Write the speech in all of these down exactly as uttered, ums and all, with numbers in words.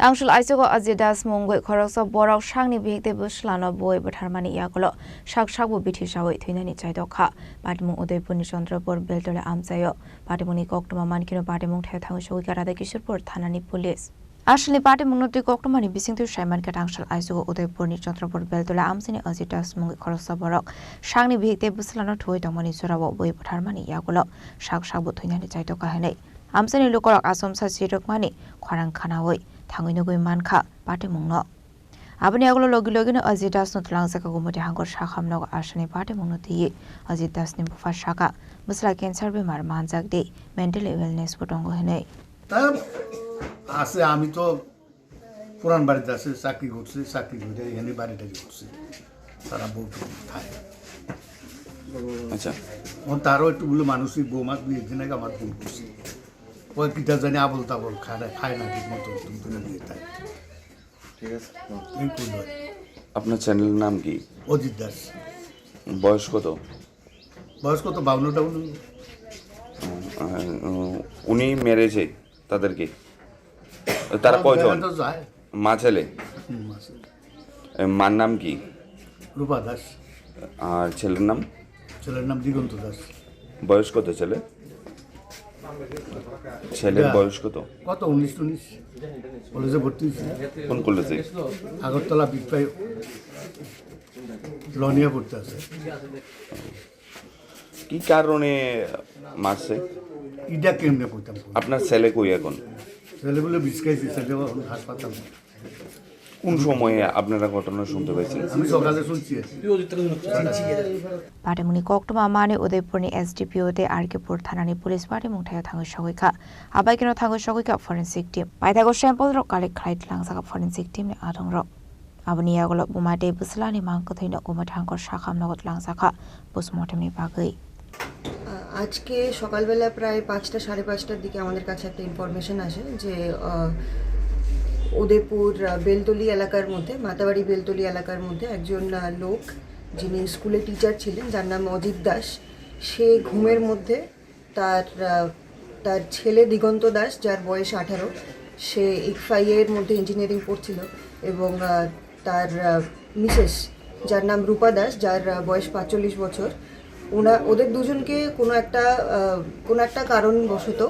Tangsil aichugo Ajit Das mungwi khoroksa borok sakni bihik tei bwslano bui bwtharmani yagulo sak sakbo bithi saui thwinani chaidok kha. Patimung Udaipurni Chandrapur Beltoli amchaio. Patimungni koktwma mankhe patimung thaio thangwi sogwi kha Radha Kishorpur thanani police. Asilni patimungno twi koktwmani bisingtwi saimankhe tangsil aichugo Udaipurni Chandrapur Beltoli amchaini Ajit Das mungwi khoroksa borok sakni bihik tei bwslano thwui tongmani jorao bui bwtharmani yagulo sak sakbo thwinani chaidok kha hinwi amchaini lukurok achomsa chirwkmani khorang khnaui thangwi nugwi mankha patimungno. Aboni yagulo logi logino Ajit Dasno twlangjak Gumoti Hangkor Sakham nogo asani patimungno twiwi Ajit Dasni bupha sakha bwsla cancer bemar manjak di, mental illness bo tongo hinwi. তা আছে, আমি তো পুরান বাড়িতে আছে, চাকরি করছে, চাকরি করে এখানে বাড়ি টাড়ি করছে, তারা বউ থাকে। আচ্ছা। ও তারও একটু বলে মানসিক বৌমা দুই একদিন আগে আমার ফোন করছে, ওই কিতা জানি আবল তাবল খায় না, খায় না ঠিক মতো, তুমি তুলে নিয়ে তাই। ঠিক আছে। এই করলো। আপনার চ্যানেলের নাম কি? অজিত দাস। বয়স কত? বয়স কত? বাউন্ন টাউন্ন। উম, আহ, উনি মেরেছে তাদেরকে? তারা কয়জন? তো যায়। মা ছেলে? হুম, মা ছেলে। এ, মার নাম কি? রূপা দাস। আর ছেলের নাম? ছেলের নাম দিগন্ত দাস। বয়স কত ছেলে? ছেলের এটা বয়স কত? কত? উনিশ টুনিশ। কলেজে ভর্তি হয়েছে। কোন কলেজে? আগরতলা বিপ্রায় ল নিয়ে পড়তে আছে। কি কারণে মারছে? এটা কেমনে করতাম? আপনার ছেলে কই এখন? ছেলে বলে বিষ খাইছে, ছেলে এখন হাসপাতাল। কোন সময়ে আপনারা ঘটনা শুনতে পাইছেন? আমি সকালে শুনছি। Patimungni koktwma mani Udaipurni S D P O tei R K pur thanani police patimung thaio thangwi sogwi kha. Abaikeno thangwi sogwi kha forensic team. Paithago sample rok collect khlai tlangjak forensic team ni adong rok. Aboni yagulo buma tei bwslani mang kwthwino Gumoti Hangkor Sakham nogo tlangjak kha postmortem ni bagwi. আ, আজকে সকালবেলা প্রায় পাঁচটা, সাড়ে পাঁচটার দিকে আমাদের কাছে একটা ইনফরমেশন আসে যে, আ, উদয়পুর, আ, বেলতলি এলাকার মধ্যে, মাতাবাড়ি বেলতলি এলাকার মধ্যে একজন, আ, লোক, যিনি স্কুলে টিচার ছিলেন, যার নাম অজিত দাস, সে ঘুমের মধ্যে তার, আ, তার ছেলে দিগন্ত দাস, যার বয়স আঠারো, সে ইকফাইয়ের মধ্যে ইঞ্জিনিয়ারিং পড়ছিল এবং, আ, তার, আ, মিসেস, যার নাম রূপা দাস, যার, আ, বয়স পাঁচচল্লিশ বছর, ওনা-, ওদের দুজনকে কোনো একটা, আ, কোনো একটা কারণবশত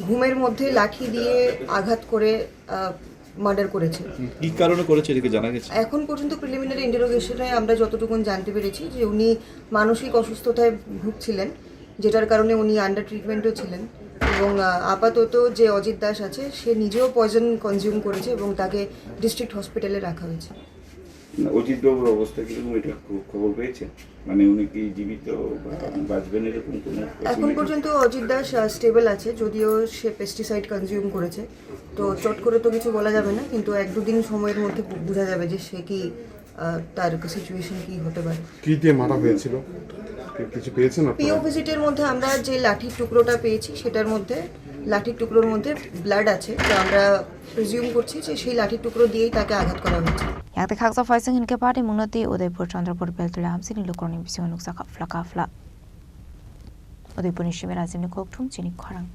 ঘুমের মধ্যে লাঠি দিয়ে আঘাত করে, আ, মার্ডার করেছে। কি কারণে করেছে, এটা কি জানা গেছে? এখন পর্যন্ত প্রিলিমিনারি ইন্টারোগেশনে আমরা যতটুকুন জানতে পেরেছি যে উনি মানসিক অসুস্থতায় ভুগছিলেন, যেটার কারণে উনি আন্ডার ট্রিটমেন্টও ছিলেন। এবং, আ, আপাতত যে অজিত দাস আছে, সে নিজেও পয়জন কনজিউম করেছে এবং তাকে ডিস্ট্রিক্ট হসপিটালে রাখা হয়েছে। না, অজিত বাবুর অবস্থা কিরকম, এটা খু-, খবর পেয়েছেন? মানে, উনি কি জীবিত বা বাঁচবেন, এরকম কোনো এখন পর্যন্ত অজিত দাস, আ, স্টেবল আছে, যদিও সে পেস্টিসাইড কনজিউম করেছে। তো চট করে তো কিছু বলা যাবে না, কিন্তু এক দুদিন সময়ের মধ্যে বু-, বোঝা যাবে যে সে কি, আহ, তার সিচুয়েশন কি হতে পারে। কি দিয়ে মারা হয়েছিল? কি-, কিছু পেয়েছেন আপনারা? পিও ভিজিটের মধ্যে আমরা যে লাঠির টুকরোটা পেয়েছি, সেটার মধ্যে, লাঠির টুকরোর মধ্যে ব্লাড আছে, তো আমরা প্রিজিউম করছি যে সেই লাঠির টুকরো দিয়েই তাকে আঘাত করা হয়েছে। Yang tei khaksa phaising hinkhe patimungno twi Udaipur Chandrapur Beltoli amchaini lukurokni bisingo nukjakha phlaka phla. Udaipurni simi Rajibni kokthum chini khorang.